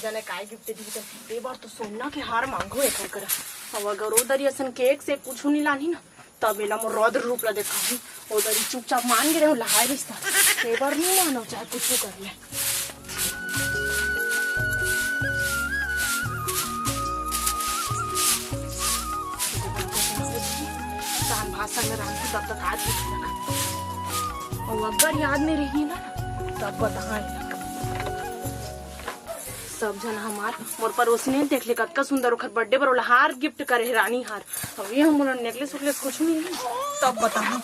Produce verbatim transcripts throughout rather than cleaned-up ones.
जाने काय गिफ्ट दी, तो ए बार तो सोना के हार मांगो एकर करा। अब अगर ओ दरी असन केक से कुछ नहीं लानी ना, तब एला मोर रौद्र रूप ला देखाहूं। ओ दरी चुपचाप मान गे रहूं, लहाय रिश्ता। ए बार नहीं मानो, चाहे कुछ कर ले। शाम भाषा में रांधू तब तक आज भी खतरनाक। और अगर याद नहीं रही ना, तब बताएं। सब झन हमार मोर पड़ोसिन देख ले, कतका सुंदर ओखर बर्थडे बर ओला हार गिफ्ट करे हे, रानी हार। अब ये हम ओला नेकलेस उकलेस कुछ नहीं है, तब बताएं।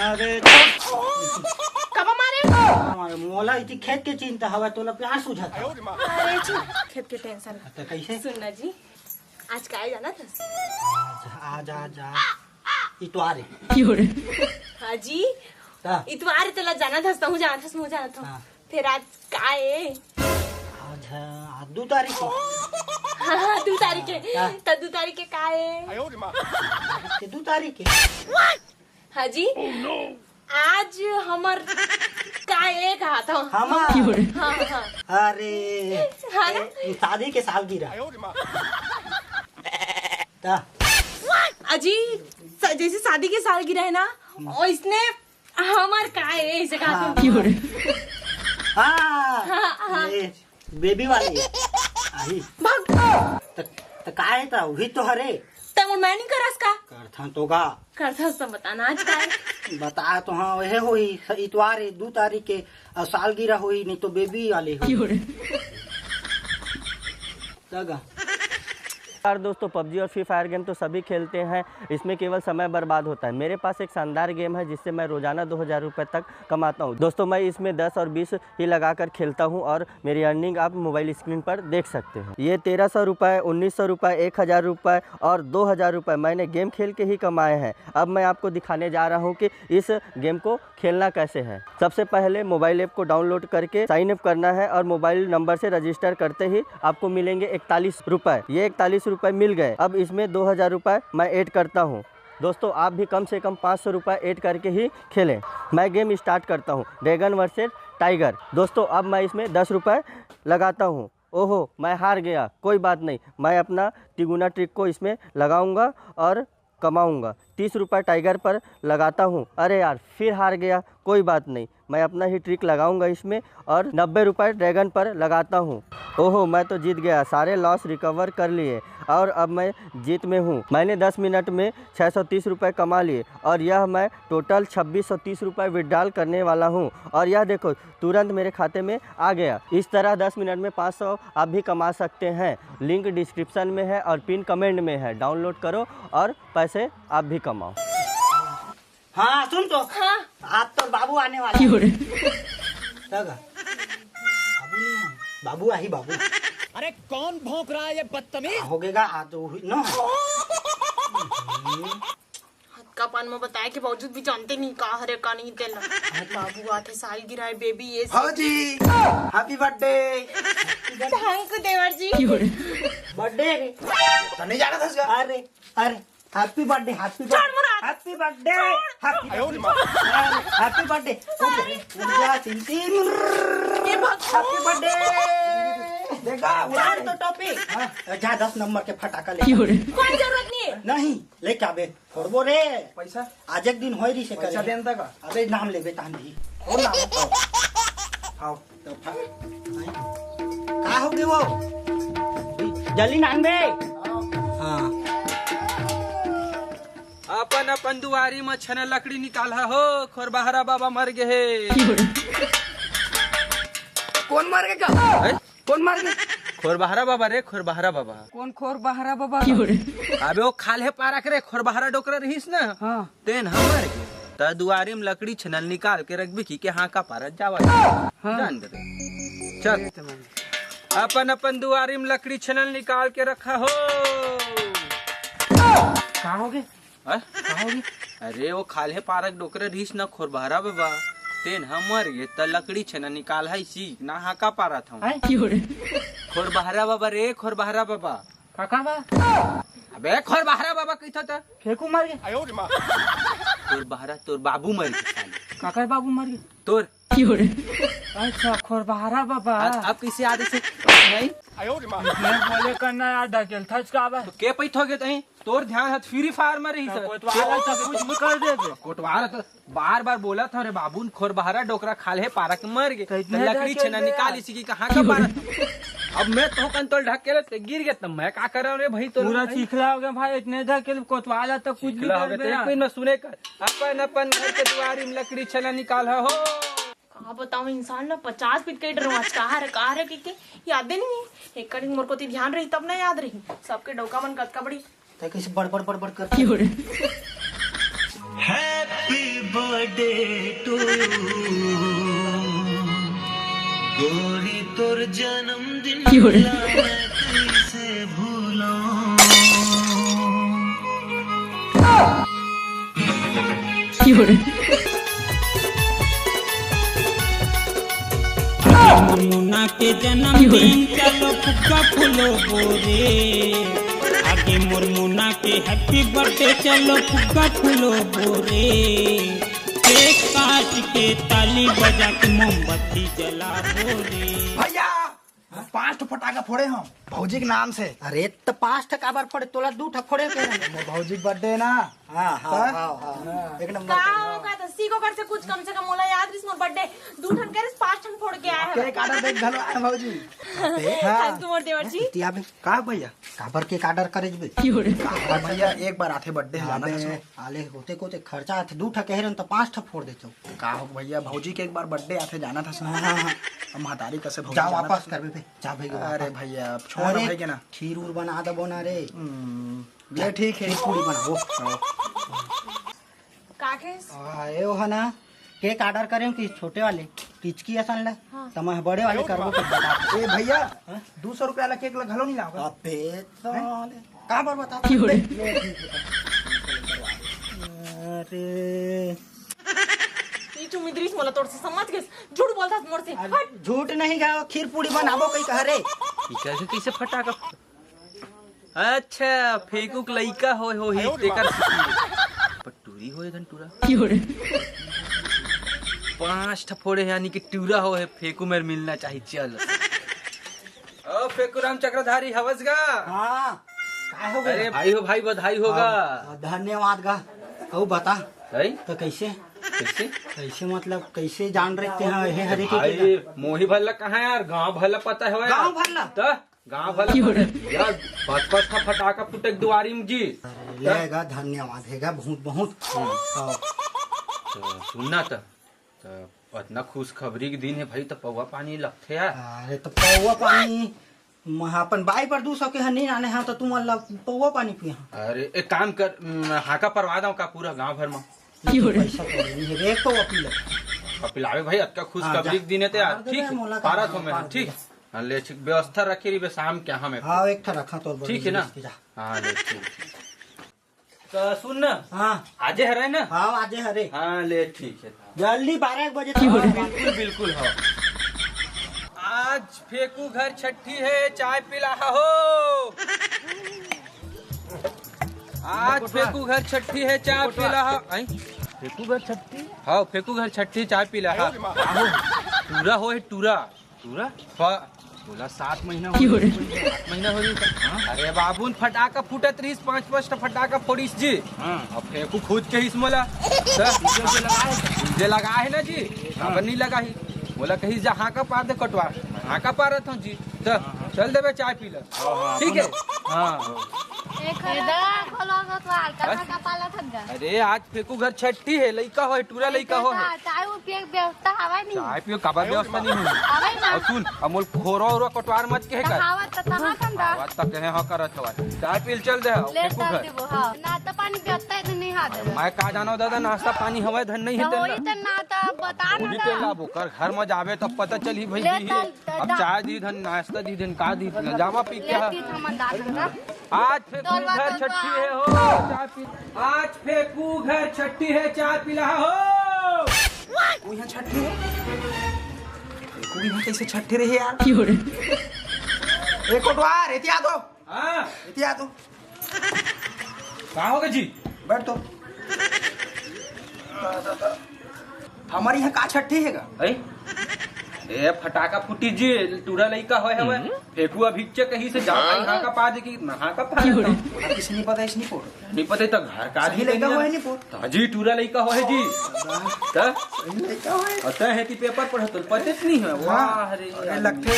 अरे कब मारे? मोला इति खेत के चिंता हवय, तोला प्यार सुझाता। अरे छी, खेत के टेंशन। त कैसे? सुन ना जी, आज काय जाना था? आज, आज, आज, आज इतवार है। हाँ जी, का? इतवार तोला जाना था, तहूँ जाना था, समूह जाना था। हाँ। फिर आज का ए? आज है, आज दू तारीख है। हाँ, हाँ, दू तारीख के। हाँ। त दू तारीख के का ए? आज के दू तारीख है। हाँ जी। आज हमर का ए कहा था? हमार। हाँ, हाँ। अरे, हाँ ना? ए, शादी के सालगिरह। ता। अजी, स-, जैसे शादी के सालगिरह है ना, वैसने हमर का ए, ऐसे कहा हाँ। था। हाँ। हाँ, हाँ। ए, बेबी वाली। आही। भाग। त, त का है त, वही तो हरे। त मोर मैं नहीं करस का? करथन तो का? करथस त बताना आज का है। बता तो हाँ, वह होई, स-, इतवार है, दू तारीख के, और सालगिरह होई, नहीं तो बेबी वाली होई। तगा। यार दोस्तों, पबजी और फ्री फायर गेम तो सभी खेलते हैं, इसमें केवल समय बर्बाद होता है। मेरे पास एक शानदार गेम है जिससे मैं रोजाना दो हज़ार रुपए तक कमाता हूँ। दोस्तों, मैं इसमें दस और बीस ही लगाकर खेलता हूँ और मेरी अर्निंग आप मोबाइल स्क्रीन पर देख सकते हो। ये तेरह सौ रुपये, उन्नीस सौ रुपये, एक हज़ार रुपये और दो हज़ार रुपये मैंने गेम खेल के ही कमाए हैं। अब मैं आपको दिखाने जा रहा हूँ कि इस गेम को खेलना कैसे है। सबसे पहले मोबाइल ऐप को डाउनलोड करके साइन अप करना है और मोबाइल नंबर से रजिस्टर करते ही आपको मिलेंगे इकतालीस रुपए। ये इकतालीस रुपए मिल गए। अब इसमें दो हज़ार रुपए मैं ऐड करता हूँ। दोस्तों, आप भी कम से कम पाँच सौ रुपए ऐड करके ही खेलें। मैं गेम स्टार्ट करता हूँ, ड्रैगन वर्सेस टाइगर। दोस्तों, अब मैं इसमें दस रुपए लगाता हूँ। ओहो, मैं हार गया। कोई बात नहीं, मैं अपना तिगुना ट्रिक को इसमें लगाऊंगा और कमाऊंगा। तीस रुपये टाइगर पर लगाता हूँ। अरे यार, फिर हार गया। कोई बात नहीं, मैं अपना ही ट्रिक लगाऊंगा इसमें और नब्बे रुपये ड्रैगन पर लगाता हूँ। ओहो, मैं तो जीत गया, सारे लॉस रिकवर कर लिए और अब मैं जीत में हूँ। मैंने दस मिनट में छः सौ तीस रुपये कमा लिए और यह मैं टोटल छब्बीस सौ तीस रुपये विड्रॉल करने वाला हूँ। और यह देखो, तुरंत मेरे खाते में आ गया। इस तरह दस मिनट में पाँच सौ आप भी कमा सकते हैं। लिंक डिस्क्रिप्शन में है और पिन कमेंट में है, डाउनलोड करो और पैसे आप भी कमाओ। हाँ, सुन तो। हाँ। आज तो बाबू आने वाला है। क्यों रे? क्या गा? बाबू नहीं है। बाबू आही बाबू। अरे कौन भौंक रहा है ये बदतमीज? हाँ, हो गएगा, आज तो हुई ना। हाथ का पान में बताए के बावजूद भी जानते नहीं का हरे का नहीं तेल। बाबू आथे, सालगिरह है, बेबी ये हाँ जी, हैप्पी बर्थडे। थैंक यू देवर जी। बर्थडे रे। तो नहीं जाना था इसका? अरे, अरे, हैप्पी बर्थडे, हैप्पी छोड़ मुराद। Happy birthday. छोड़। Happy birthday. Happy birthday. पूजा चिंती। ये भगवान। Happy birthday. देखा, उड़ा छोड़ तो टोपी। हाँ, जा दस नंबर के फटाका ले। कोई जरूरत नहीं है। नहीं, लेके आबे। फोड़बो रे। पैसा? आज एक दिन होय रही से पैसा करे। देन तक। अबे नाम लेबे तान भी। फोड़ ना। आओ। तो फा-, नहीं। का हो गए वो? जल्दी नाम बे। हाँ। अपन अपन दुआरी म छन लकड़ी निकाल हो, खोरबहरा बाबा मर गए हे। कौन मर गए का? हैं? कौन मर गए? खोरबहरा बाबा रे, खोरबहरा बाबा। कौन खोरबहरा बाबा? अबे वो खाल्हे पारक रे, खोरबहरा डोकरा रहीस ना। हाँ। तेन हमर के। त दुआरी म लकड़ी छनल निकाल के रखबे की के हाँ का पारत जावत। हाँ। जान दे। चल। अपन अपन दुआरी म लकड़ी छनल निकाल के रखा हो। का हो गए? हाँ? का हो गए? अरे वो खाल्हे पारक डोकरा रहीस ना खोरबहरा बाबा। तेन ह मर गे, त लकड़ी छेना निकाल है सी, ना हाका पारत हूँ। हैं? खोर बहरा बाबा रे, खोर बहरा बाबा। काका बा? अबे खोर बहरा बाबा कहिथो त। फेकू मर गे। खोर बहरा तोर बाबू मर गे साले। काकर बाबू मर गे? तोर। अच्छा, खोर बहरा बाबा। अब, अब कैसे याद से नहीं? मैं बोले करना यार, ढकेल थच का बा। तो के पैथो गे तहीं? तोर ध्यान हत फ्री फायर में रही सर। कोतवाल तो कुछ भी कर दे दे। कोतवाल तो बार बार बोला था रे बाबू, खोर बहरा डोकरा खाल है पारक मर गे। तो इतने तो लकड़ी ढकेल छेना दे निकाल यार। इसी की कहाँ का पारक? अब मैं तो कंतोल ढकेल ते गिर गया, तो मैं का कर रहा हूँ रे भाई? तो पूरा भाई चिखला हो गया भाई, इतने ढकेल कोतवाल तो कुछ भी चिखला हो कर गया, दे तो एक यार। महीना सुने कर, अपन अपन घर के दुआरी में लकड़ी छेना निकाल हो। का बताऊं, इंसान ना पचास पीट के डरो, आज कहाँ रे, कहाँ रे, के, के यादे नहीं है। एक कड़ी मोर कोती ध्यान रही, तब ना याद रही। सबके डौका मन कतका बड़ी। तै कैसे बड़ बड़ बड़ बड़ करते? Happy birthday to you, गोरी तोर जन्मदिन ला मैं कैसे भूलूं। मुन्ना के जन्मदिन, चलो फुग्गा फुलो बोरे। आगे मोर मुन्ना के हैप्पी बर्थडे, चलो फुग्गा फुलो बोरे। केक काट के, ताली बजा के, मोमबत्ती जला बोरे। भैया, पाँच ठो फटाका फोड़े हम भौजी के नाम से। अरे, त पाँच ठो काबर फोड़े? तोला दू ठो फोड़े के रहे। मोर भौजी के बर्थडे ना। हाँ, हाँ, हाँ? हाँ, हाँ। एक नंबर का का। हो, का त सीखो कर से कुछ, कम से कम मोला याद रिस मोर बर्थडे। दू ठन करे, पाँच ठन फोड़ के आया है। केक ऑर्डर देख घलो आए भौजी। अबे, हाँ। थैंक यू मोर देवर जी। इतिया बे। का भैया? काबर केक ऑर्डर करे बे? का भैया, एक बार आथे बर्थडे है, जाना अबे, था सो। आले होते कोते खर्चा आथे, दू ठा कहे रहन त पाँच ठा फोड़ देथो। का हो भैया, भौजी के एक बार बर्थडे आथे, जाना था सो। हाँ, हाँ, हाँ। अब महतारी कसे भौजी जा जाना वापस था। करबे बे, जा भैया, अरे वापस। भैया, अब छोड़ अरे, भैया ना। खीर उर बना देबो ना रे। हम्म, ले ठीक है। खीर पूड़ी बनाओ। हाँ। का कहेस? आ, ए, ओ है ना, केक ऑर्डर करे कि छोटे वाले, टिचकी असन ले, हाँ। त मैं बड़े वाले करबो के बता। ए भैया, हाँ? दू सौ रुपया वाला केक ला घलो नहीं लाओगा? अबे साले, का बार बता? अरे। ई चुमित रिस मोला तोर से समझ गेस, झूठ बोलथस मोर से। अरे, हट। झूठ नहीं गा, खीर पूड़ी बनाबो कही कह रे। ई कैसे, कैसे फटाका? अच्छा, फेंकू के लइका होय होही, तेकर सेती। पर टूरी होय धन टूरा। पाँच ठा फोड़े हे, यानी कि टूरा होय हे, फेंकू मेर मिलना चाहिए, चल। ओ फेंकू राम चक्रधारी, हवस गा? हाँ, का हो गया? अरे भाई हो भाई, बधाई होगा। हाँ, धन्यवाद गा। कहू बता। भाई? तो कैसे? कैसे? कैसे मतलब, कैसे जान रहे थे? हाँ, हे हरे के भाई, केला। मोही भल्ला कहाँ यार? गांव भल्ला पता है यार। गांव भल्ला? तो गांव भल्ला क्यों रे? यार, पाँच पाँच ठा फटाका फुटे दुआरी में जी। अरे, लेगा, धन्यवाद हेगा बहुत बहुत। हम्म। हाँ। तो सुनना तो, तो इतना खुशखबरी के दिन है भाई, तो पौवा पानी लगथे यार। अरे, तो पौवा पानी म-, अपन बाई पर दू सौ के हनी आने हाँ, तो तुम अल्लाह पौवा पानी पिया। अरे, एक काम कर, म, हाका परवा दो का पूरा गांव भर में। क्यों रे? पैसा तो नहीं है, एक पौवा पी ले। अब पिलावे भाई, अतका खुशखबरी हाँ, जा। के दिन है तो यार, पार दे ठीक दे, है, मोला पारा का तो मैं, पार ठीक। दे। हाँ, ले, ठीक, व्यवस्था रखे रही बे, शाम के हाँ मैं। हाँ, एक ठा रखा तोर ठीक है ना? बड़ी जा। हाँ, ले, ठीक। तो सुन ना। हाँ। आजे हरे ना? हाँ, आजे हरे। हाँ, ले, ठीक है। जल्दी बारह एक बजे तक। हाँ, बिल्कुल, बिल्कुल, हाँ। आज फेंकू घर छठी है, चाय पिला हो। आज फेंकू घर छठी है, चाय पिला हो। आई? फेंकू घर छठी? हाँ, फेंकू घर छठी, चाय पिला हो। टूरा हो है, टूरा। टूरा? हाँ। बोला, सात महीना हो गया। सात महीना हो गया। हाँ? अरे बाबू, फटाका फूटत रहीस, पाँच पाँच ठा फटाका फोड़ीस जी। हाँ। अब फेंकू खुद कहिस मोला। तो तुझे लगा है? तुझे लगा है ना जी? हाँ। अब नहीं लगा ही। बोला कहिस जा हाका पार दे कटवा। हाका पारत हूँ जी। तो हाँ, हाँ। चल देबे चाय पी ले। हाँ, हाँ, ठीक है? हाँ। एक हफ्ता खोलो तो हल्का बस। हल्का पाला थक जा। अरे आज फेंकू घर छठी है, लइका हो, टूरा लइका हो। चाय वो पिए के व्यवस्था हवा नहीं। चाय पियो, काबर व्यवस्था नहीं हुई? हवा ही ना। और सुन, अमूल खोरो और कटवार मत कहे कर। कहावत तो कहाँ ठंडा। कहावत तो कहे हाँ करत हवा। चाय पी ले चल दे, ले फेंकू तब घर। देबो, हाँ। नाश्ता पानी व्यवस्था है तो नहीं हाथ है। मैं का जानो दादा, नाश्ता पानी हवा धन नहीं तो है होई तेला। तो ना तो बता ना होई ना। तेला बोकर घर में जाबे तब पता चली भाई ले जी। तब अब दादा। चाय दी धन, नाश्ता दी धन, का दी धन, जावा पी के। ले पी थमा दादा। आज फेंकू घर छठी है हो, चाय पी। आज फेंकू घर छठी है, चाय पिला हो। वो यहाँ छट्ठी है। देखो यहाँ कैसे छट्ठी रही यार। क्यों रे? ए कोटवार, एती आ तो। हाँ। एती आ तो। का होगे जी? बैठ तो। हमर यहाँ का छट्ठी हे गा? अरे, ए, फटाका फूटी जी, टूरा लइका होय हवय। हम्म। फेंकू अभी चे कहीं से जा, हाँ। नहा का पा दे कि नहा का पा क्यों रे? देता हूँ। अब किसी नहीं पता, इसने को। नहीं पता तो घर का सही आदमी लइका नहीं होय ना। नहीं पोर। तो जी, टूरा लइका होय जी। हाँ। त? सही लइका होय। अतः है कि पेपर पढ़त तो पते नहीं है। हाँ। वाह रे अरे आदमी। लगथे।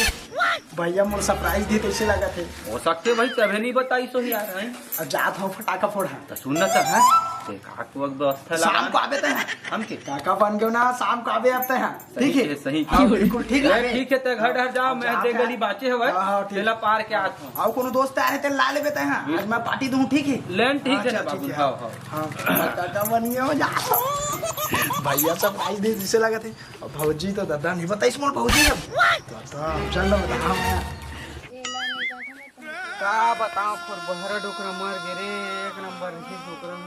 भैया मोर सरप्राइज दे, कैसे लगा थे? हो सकते भाई, तभे नहीं बताई सो यार, हैं? अब जात हूँ फटाका फोड़ा। तो सुन ना तो, हाँ? ते का को एक व्यवस्था लगा। शाम को आबे ते हैं। हम के? काका बन गयो ना, शाम को आबे आते हैं। सही ठीक है? के, सही हाँ, के। बिल्कुल ठीक ए, है। ठीक है, ते घर डर जाओ, मैं जाओ दे क्या? गली बाचे हवय, हाँ, हाँ, ठीक। तेला पार के आत हूँ। आओ, कोनो दोस्त आ रहे, तेला ला लेबे ते हैं। हम्म। आज मैं पार्टी दूँ, ठीक है? लेन ठीक है अच्छा, ना बाबू, ठीक है। हाँ, हाँ। हाँ। काका बन गयो, जा। भैया सरप्राइज दे, जिसे लगा थे। अब भौजी तो दादा नहीं बताइस मोर भौजी अब। दादा, चल ना बता, हाँ, मैं का बताओ, खोर बहरा डोकरा मर गे रे, एक नंबर रही डोकरा ह।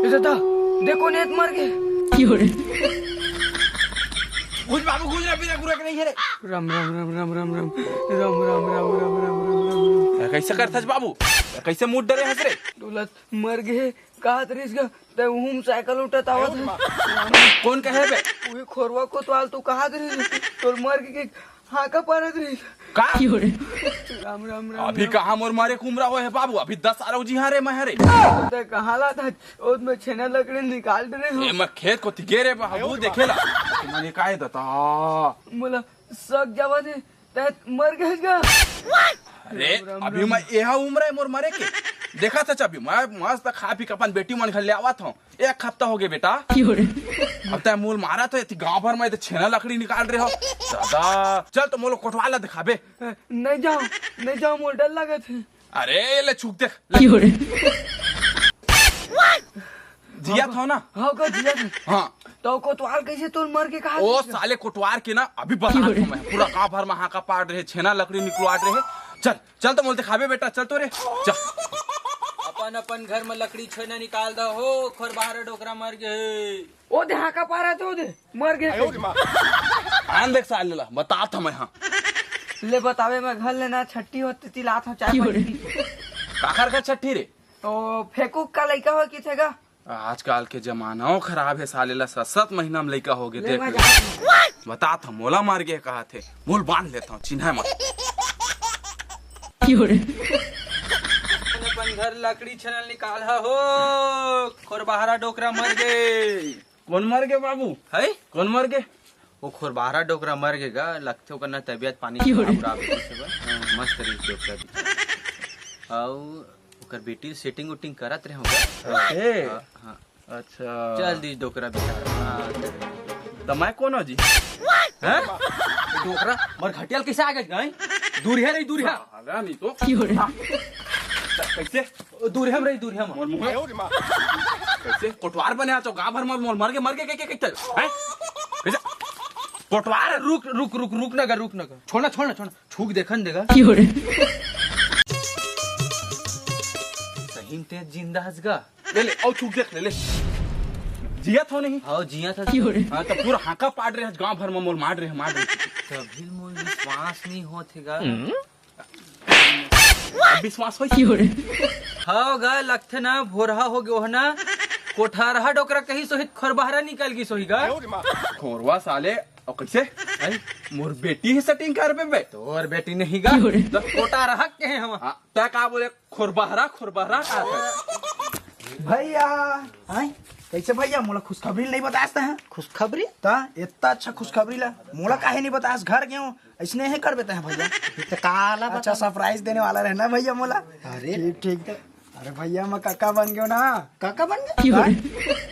ए दादा, देखो नेत मर गे। क्यों रे? घुस बाबू, घुस रे, बिना गुरक नहीं है रे। राम, राम, राम। ए, कैसे करथस बाबू? ए, कैसे मुड़ डरे हस रे? दौलत मर गे, कहत रहिस गा, ते उहूं म साइकिल उठत आवत हे। कौन कहे बे? उही खोरवा कोतवाल तो कहत रहिस, तोर मर गे के हाका पारत रहिस। का? क्यों रे? राम, राम, राम, अभी राम। कहाँ मोर मरे के उमरा होय हे बाबू, अभी दस आरो जी हाँ रे मैं हरे। ते कहाँ ला था? ओद में छेना लकड़ी निकाल दे रहे हो। ए, मैं खेत कोती गे रे बाबू, देखे ला। मैंने काहे दता? मोला सक जावत हे, ते मर गे गा। अरे, राम, राम, अभी राम। मैं एहा उमरा हे मोर मरे के। देखा था अभी, मैं मस्त खा पी के अपन बेटी मन घर ले आवत हूँ। एक हफ्ता हो गया बेटा। क्यों रे? अब तै मोल मारा तो एती गांव भर में तो छेना लकड़ी निकाल रहे हो। दादा, चल तो मोलो कोटवार ला दिखाबे। नहीं जाओ, नहीं जाओ, मोल डर लगत हे। अरे, ये ले छुक देख, ले। क्यों रे? जिया था ना? हाँ, का जिया था। हाँ। तो कोतवाल कैसे तोर मर गे कहा ओ था? साले कोटवार के ना, अभी बता क्यों रे? था मैं। पूरा गांव भर में हाका पाड़ रहे, छेना लकड़ी निकलवा रहे। चल, चल तो मोल दिखाबे बेटा, चल तो रे, चल। अपन अपन घर में लकड़ी छेना निकाल दो हो, खोर बहरा डोकरा मर गे। ओ दे हाका पारत हे, ओ दे मर गे। आन देख साले ला, बता था मैं, हाँ। ले बतावे मैं घर लेना छट्ठी होत तिलात हूँ चाय क्यों रे? पानी। काखर का छट्ठी रे? ओ फेंकू का लइका हो कि थे गा? आजकल के जमाना खराब हे साले ला, सात सात महीना में लइका हो गे, ले देख मैं ले। जात हूँ। बता था मोला मर गे कहा थे, मोल बांध लेता हूँ, चिन्हा मत। क्यों रे? अपन घर लकड़ी छेना निकाल हा हो, खोर बहरा डोकरा मर गे। कौन मर गे बाबू? है? कौन मर गे? वो खोर बहरा डोकरा मर गे गा, लगथे ओकर ना तबीयत पानी क्यों रे? खराब रहा बेटी से बा। मस्त रही डोकरा भी। आऊ ओकर बेटी सेटिंग उटिंग करत रहे होगा। ए, हाँ, हाँ। अच्छा। चल दी डोकरा बेचारा। हाँ। त मैं कौन हो जी? हैं? डोकरा, मोर घटियाल कैसे आ गए? दूरिया रही, दूरिया। आगा नहीं तो। क्यों रे? हाँ। कैसे? दूरिया में रही, दूरिया में। मोर मुंह। कैसे? कोटवार बने आ तो गांव भर में मोर मर के, मर के, के, के, के, हैं? कैसे? कोटवार। रुक, रुक, रुक, रुक ना गा, रुक ना गा। छोड़ना, छोड़ना, छोड़ना। छूक देखन देगा। क्यों रे? सही में तेज जिंदा हस गा। ले, ले, आओ छूक देख, ले, ले। जिया था नहीं? हाँ, जिया था। क्यों रे? हाँ, तो पूरा हाका पाड़ रहे, गांव भर में मोल मार रहे, मार रहे। तभी मोल विश्वास नहीं होत हे गा। हम्म। अब विश्वास होई? क्यों रे? हाँ गा, लगथे ना, भोरहा हो गयो है ना। कोठारहा डोकरा कहीं सोहित खोरबहरा निकल गई सोही गा। खोरवा साले, और कैसे? हैं? मोर बेटी ही सेटिंग कर बे बे। तोर बेटी नहीं गा। क्यों रे? तो कोठारहा के हैं हम। हाँ, तै का बोले? खोरबहरा, खोरबहरा का है? भैया, हैं? कैसे भैया? मोला खुशखबरी नहीं बतास तै हैं? खुशखबरी? ता इतना अच्छा खुशखबरी ला मोला काहे नहीं बतास? घर गयो, ऐसने ही कर देते हैं भैया। तो काला अच्छा बता। सरप्राइज देने वाला रहना भैया मोला। अरे। ठीक, ठीक। अरे भैया, मैं काका बन गयो ना। काका बन गए? क्यों रे?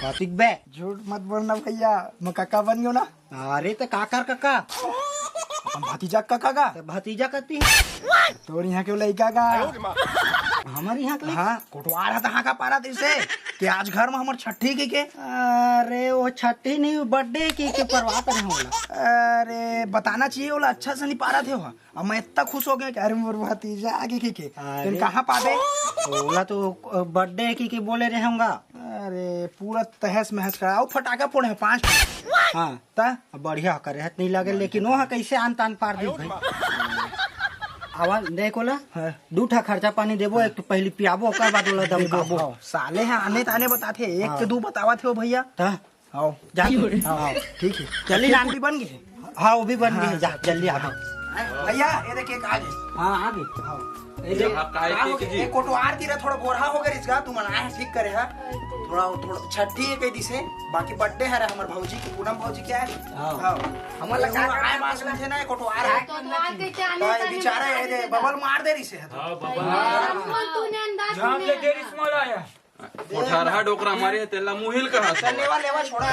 कतिक बे? झूठ मत बोलना भैया, मैं काका बन गयो ना। अरे तो काकर काका? अपन भतीजा काका का? तो भतीजा कती? तोर यहाँ के लइका का? हमर यहाँ के लइका? हाँ, कोटवार है तो हाँ का पारा दिल से कि आज घर में हमर छठी की के? अरे वो छठी नहीं, वो बर्थडे की के परवा करे होला। अरे बताना चाहिए होला, अच्छा से नहीं पारा थे हो। अब मैं इतना खुश हो गया कि अरे मोर भतीजा आगे की के। अरे। फिर कहाँ पाबे? ओला तो बर्थडे की के बोले रहे होंगा। अरे ए, पूरा तहस महस करा। अउ फटाका फोड़े हे पांच ठो। हाँ। त? अब बढ़िया करे हे, नहीं लगे, लेकिन वो ह कैसे आन तान पार दी भाई। आवा, देख ओला, हाँ। दू ठा खर्चा पानी देबो, एक तो पहली पियाबो, ओकर बाद ओला दमकाबो। हाँ, साले ह आने ताने बताथे, एक हाँ। के दू बतावत हे वो भैया। त? हाँ। जा। हाँ, ठीक है। चली ना। पूरी बन गई? हाँ, वो भी बन गई। जा, जल्दी आ गई। भैया, ये देखिए, आ गई। हाँ, आ गई। हाँ। ये देख, यहाँ काय का हो के गया? जी? ये कोटवार तीरा थोड़ा बोरहा हो गया इसका, तू मना है, ठीक करे है। थोड़ा, थोड़ा छठी है कह दिसे, बाकी birthday है रे हमर भौजी के, पूनम भौजी क्या है? हाँ। हाँ। हमर लगा आए बात सुनते ना, ये कोटवार है। तो तो आज के क्या तो नहीं ये बेचारा ये दे, बबल मार दे रही से है तो। हाँ, बबल। हाँ, तूने अंदाज झांप सुने ले, तेरी है। स्मॉल आया। कोठारहा डोकरा मारे हे, तेला मुहिल कहा चल, लेवा, लेवा, छोड़ा।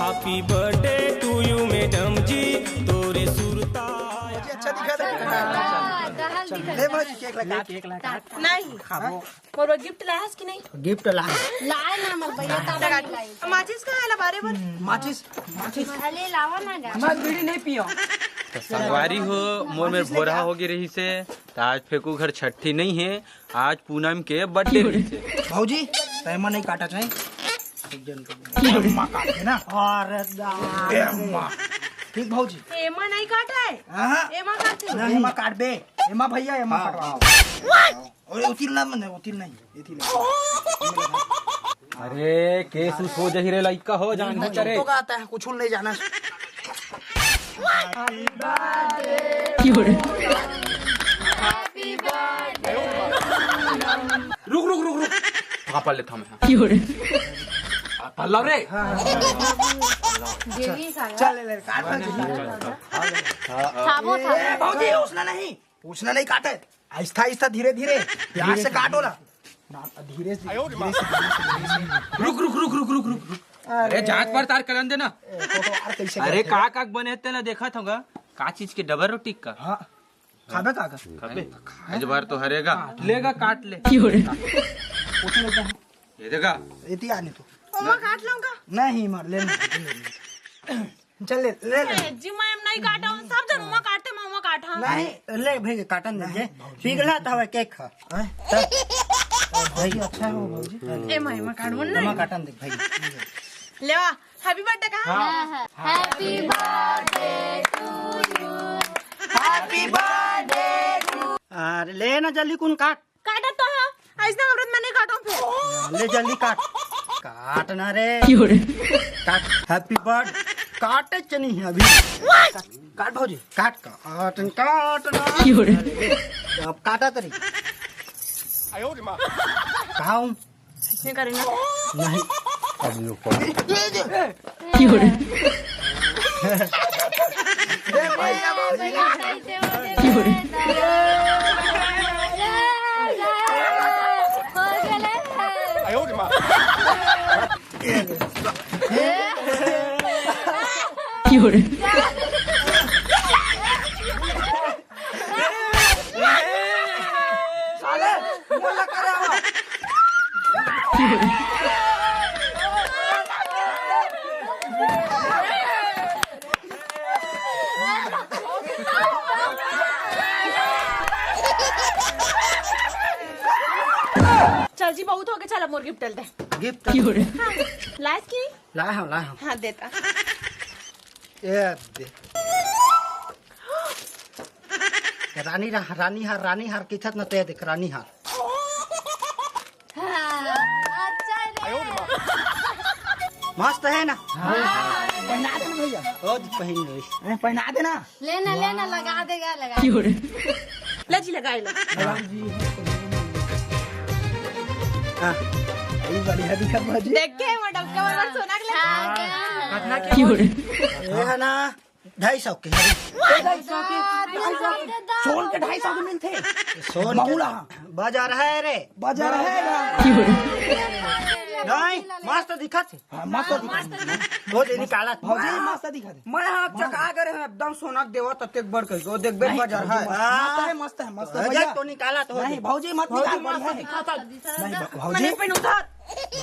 Happy birthday to you madam जी, तोरे सुरता। जी, अच्छा दिखा दे। हाँ, दहल दिखा ले दे। भाई, केक लगा। केक लगा। नहीं। खाबो। मोर बर गिफ्ट लायस कि नहीं? गिफ्ट ला। लाए ना, हमर भैया, ताबा नहीं लाई। माचिस कहाँ है ला बारे बर? माचिस, माचिस। अरे, लावा ना गा। हमार बीड़ी नहीं पियो। तो संगवारी हो, मोर में भोरा हो गई रही से, तो आज फेंकू घर छठी नहीं है, आज पूनम के बर्थडे रहिसे। भौजी, त एमा नहीं काटा चाही। एक जन के। एमा काट के ना। अरे दा। एमा। ठीक भौजी। एमा नहीं काटा है। हाँ। एमा काटते हैं। नहीं, एमा काट बे। एमा भैया, एमा हाँ, कटवा। हाँ। अरे उतिल ना मने, उतिल नहीं। एती ले। अरे केस उस हो जही रे लइका हो जान हो चुप करे। तो कहता है, कुछ नहीं जाना। रुक रुक रुक रुक। पापा ले था मैं। पापा ला रे। चल ले ले काट। खाबो ए, था। भौजी उसने नहीं, उसने नहीं काटे। आहिस्ता आहिस्ता धीरे धीरे प्यार से काटो ना। ना, धीरे से, धीरे से, धीरे से, धीरे से। रुक रुक रुक रुक रुक रुक। अरे जांच पड़ताल करन देना। ए, तो, तो यार कैसे अरे करते हैं? का का बने तेला देखत होगा? का चीज के डबल रोटी का? हाँ। खाबे का का? खाबे। आज बार तो हरेगा। लेगा काट ले। ये देखा। इति आने तो। मम्मा काट लाऊंगा। नहीं मार ले। चल ले, ले ले। ए, जी मैं नहीं काटा हूँ, सब जन उमा काटते, मैं उमा काटा। नहीं, ले भाई काटन दे। पिघला था वह केक खा। हैं? भाई अच्छा हो भौजी। ए माई, मैं काटूँ ना। उमा काटन दे भाई। लेवा, हैप्पी बर्थडे कहा? हाँ, हाँ। Happy birthday to you। Happy birthday to। अरे ले ना जल्दी कुन काट। काटत तो हा, ऐसने औरत मैं नहीं काटूं फिर। ले जल्दी काट। काट ना रे। काट, हैप्पी बर्थडे। काटे चनी है अभी। काट भौजी, काट, काट, काट ना। अब काटा तरी। कहाँ हूँ? इसने करे ना। नहीं। अब यो कौन? साले, मोला करे आवा। चल जी, बहुत हो गया, चल अब मोर गिफ्ट दे। गिफ्ट? हाँ, लायस की? लाए हम, लाए हम। हाँ, देता। ए दे। रानी रा-, रानी हार, रानी हार किथत न ते देख, रानी हार। हाँ, अच्छा रे। मस्त है ना? हाँ। पहना दे ना भैया। ओ, पहन रही। ए, पहना दे ना। लेना, लेना, लगा देगा, लगा। ले जी, लगा ले। हाँ। यही बढ़िया दिखा बाजी। देख के, वो डबका वाला सोना के ले। हाँ, हाँ। ये है ना? ढाई सौ के। ढाई सौ के, ढाई सौ के। सोन के ढाई सौ के मिलथे। सोन के बहुला। बाजार है रे। बाजार है ना। नहीं, मस्त दिखत हे। हाँ, मस्त दिखत हे। वो दे निकाला। भौजी, मस्त दिखत हे। मैं हाथ चका करे हूँ, एकदम सोना के देवा तत्ते बड़ कही। वो देख, बेच नहीं, बाजार है। मस्त है, मस्त है, मस्त है, भैया। तो निकाला तो नहीं, भौजी, मत निकाल, भौजी, मस्त दिखत हे। नहीं, भौजी। मैंने पिन उधार।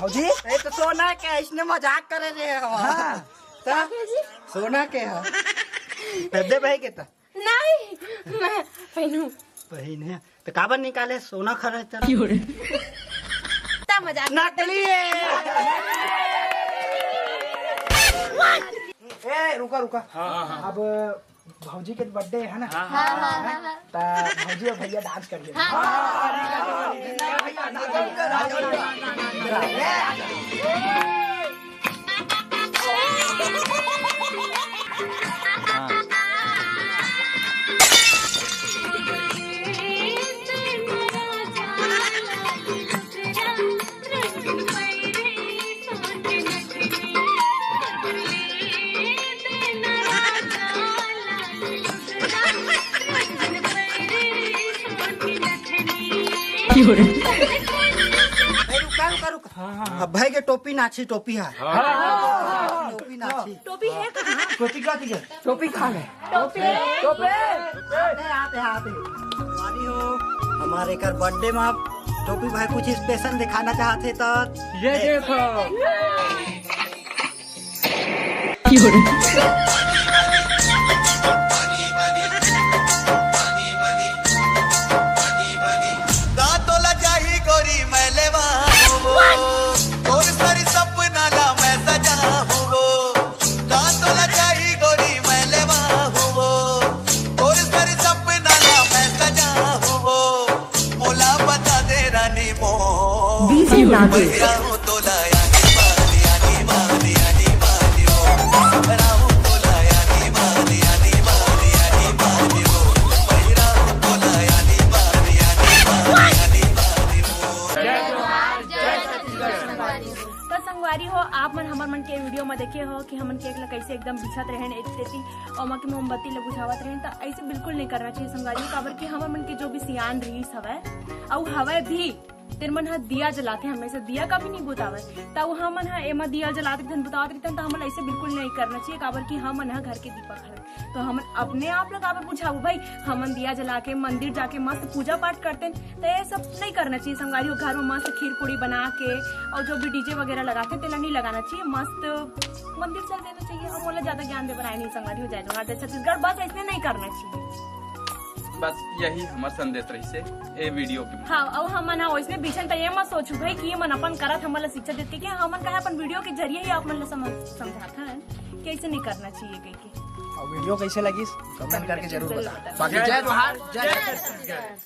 भौजी। ये तो सोना के, इसने मजाक करे रहे हो। हाँ। त सोना के ह। दे भाई के त। नहीं, मैं पहनू। पहिन है। त काबर निकाले सोना खरे त। त मजाक। नकली है। ए, रुका, रुका। हाँ, हाँ। अब भौजी के बर्थडे है ना? हाँ, हाँ, हाँ, हाँ। त भौजी और भैया डांस करिए। हाँ। ए, रुका, रुका, रुका। हाँ, हाँ, हाँ। अब भाई के टोपी नाची, टोपी है। हाँ। टोपी नाची। टोपी है कहाँ? टोपी का दिखे? टोपी कहाँ है? टोपी। टोपी। आते, आते, आते। संगवारी हो, हमारे एकर बर्थडे में आप टोपी भाई कुछ स्पेशल दिखाना चाहते तो ये देखो। का तोला चाही गोरी मैं लेवा हूँ वो, तोर सारी सपना ला मैं सजा हूँ वो। का तोला चाही गोरी मैं लेवा हूँ वो, तोर सारी सपना ला मैं सजा हूँ वो। मोला बता दे रानी मो। डीजे नागेश। त संगवारी हो, आप मन हमर मन के वीडियो म देखे हो कि हमन केक ला कैसे एकदम बिछत रहेन एक तेती, ओमा के मोमबत्ती ला बुझावत रहेन। त ऐसे बिल्कुल नहीं करना चाहिए संगवारी हो, काबर कि हमर मन के जो भी सियान रहीस हवय, अउ हवय भी, तेन मन ह दिया जलाथे, हमेशा दिया कभी नहीं बुतावय। त वो हमन ह एमा दिया जलात रहिथन, बुतात रहिथन, त हमन ऐसे बिल्कुल नहीं करना चाहिए, काबर कि हमन ह घर के दीपक हरन। तो हमन अपने आप ला काबर बुझाबो भाई, हमन दिया जला के मंदिर जाके मस्त पूजा पाठ करतेन, त ये सब नहीं करना चाहिए संगवारी हो। घर में मस्त खीर पूड़ी बना के और जो भी डीजे वगैरह लगाते, तेला नहीं लगाना चाहिए। मस्त मंदिर चल देना चाहिए, और मोला ज्यादा ज्ञान दे बर आए नहीं संगवारी हो। जय जोहार, जय छत्तीसगढ़, बस ऐसने नहीं करना चाहिए। बस यही हमर संदेश रहिसे ए वीडियो के। हाँ, अउ हमन ह ओइसने बिछन त ये मत सोचू भाई कि ये मन अपन करत हमन ला शिक्षा देते, कि हमन का अपन वीडियो के जरिए ही आप मन ला समझ, समझात हन कि ऐसे नहीं करना चाहिए कह के। और वीडियो कैसे लगिस, कमेंट करके जरूर बताओ। बाकी जय जोहार, जय छत्तीसगढ़।